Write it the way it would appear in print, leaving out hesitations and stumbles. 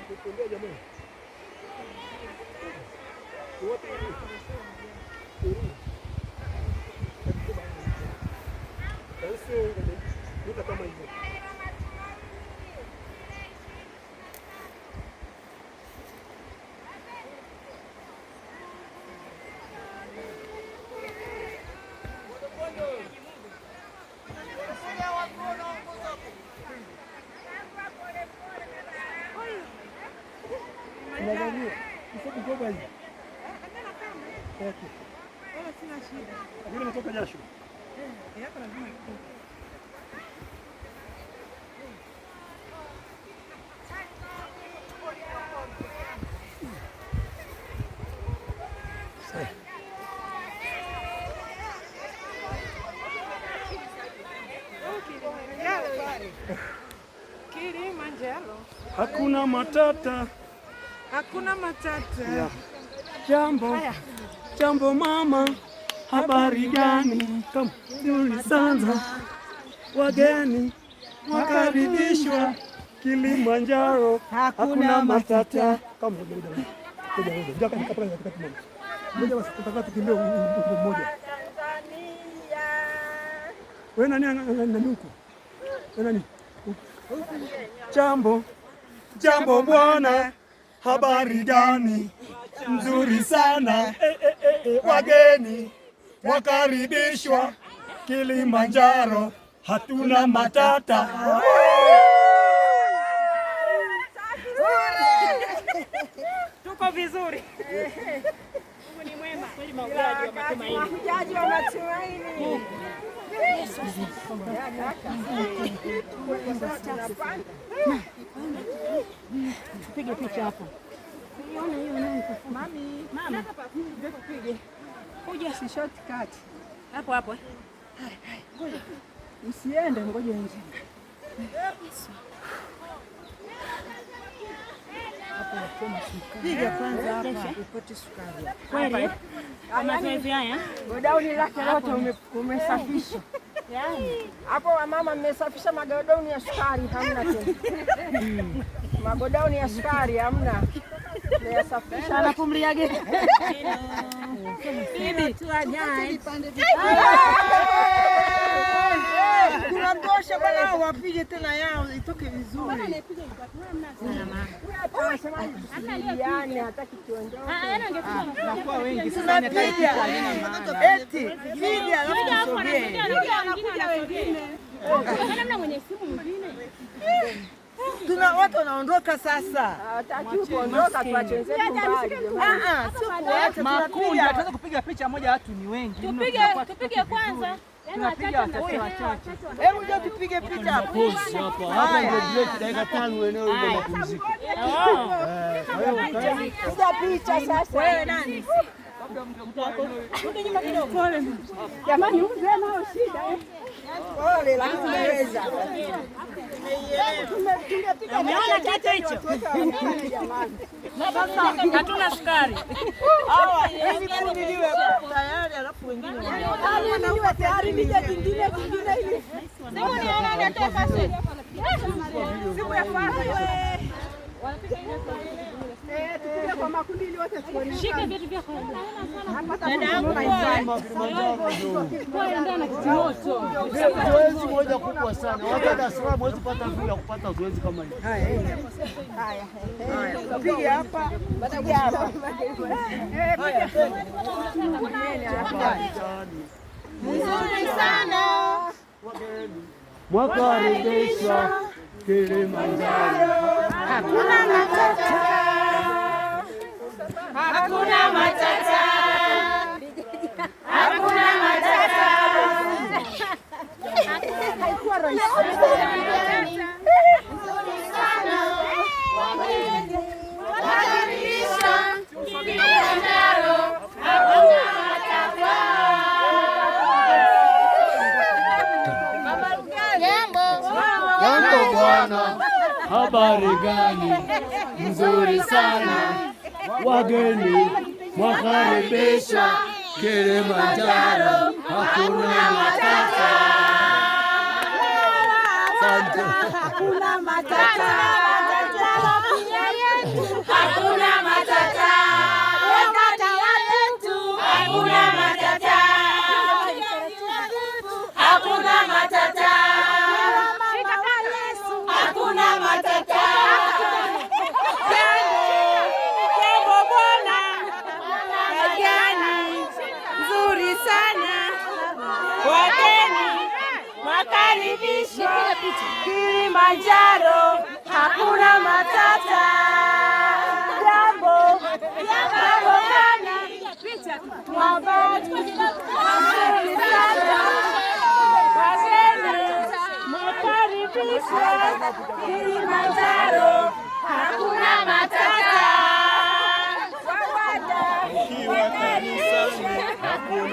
Kutembea jamani. Mita kama hivyo. Natoka jasho. Kilimanjaro. Hakuna matata. Hakuna matata. Yeah. Jambo. Jambo mama. Habari gani? Kama nzuri sana. Wageni wakaribishwa Kilimanjaro. Hakuna matata. Kama ngoja basi tutaka tukimbie mmoja. Wewe nani nani huko? Wewe nani? Jambo. Jambo bwana. Habari gani? Nzuri sana. Wageni wakaribishwa Kilimanjaro, hatuna matata. Tuko vizuri. Mungu ni mwema. Kweli mahujaji wa matumaini. Mahujaji wa matumaini. Tupige picha hapo. Mami, mama. Tupige. Kuja si shortcut. Hapo hapo. Hai, hai. Ngoja. Usiende, ngoja nje. Piga kwanza hapa upate sukari. Kweli? Kwa mazoezi haya? Godauni lake lote umesafisha. Hapo wamama mmesafisha magodauni ya sukari hamna tena. Magodauni ya sukari hamna. Mmesafisha. Anapumliage. Bibi tuajae. Kuna mdosha bwana, wapige tena yao itoke vizuri. Yaani hataki tuondoke. Tunakuwa wengi sasa, eti piga alafu tusogee. Tuna watu wanaondoka sasa. Hataki kuondoka, tuache wenzetu mbali. Sio kuacha, makundi tunaweza kupiga picha moja, watu ni wengi. Tupige kwanza. Tunapiga wachache wachache. Hebu njoo tupige picha hapo. Hapa hapa ndio break dakika 5 eneo lile mapumziko. Piga picha sasa. Wewe nani? Rudi nyuma kidogo. Jamani, huyu nao shida. Pole, lakini umeweza. Umeona kitu hicho? Hatuna sukari. Hawa hivi kundi liwe tayari alafu wengine liwe tayari lije jingine jingine ili. Simu ni nani atoe pasi? Simu ya fasi. Tupige kwa makundi ili wote tuone. Shika vitu vyako. Zoezi moja kubwa sana. Watu wa Dar es Salaam hawezi kupata vile kupata zoezi kama hili. Haya. Piga hapa. Piga hapa. Nzuri sana. Mwakaribishwa Kilimanjaro. Hakuna matata. Hakuna matata. Hakuna matata. Haikuwa rahisi. Nzuri sana. Wakaribisha Kilimanjaro. Hakuna matata. Jambo bwana, habari gani? Nzuri sana. Wageni mwakaribisha Kilimanjaro, hakuna matata. Asante. Hakuna matata. Hakuna matata. Hakuna matata. Hakuna matata. Hakuna matata. Jambo bwana, majani nzuri sana, wageni makaribisho Kilimanjaro, hakuna matata. Jambo jambo bwana, mwabani nzuri sana, wageni makaribisho Kilimanjaro, Hakuna matata. Ukiwa kanisani hakuna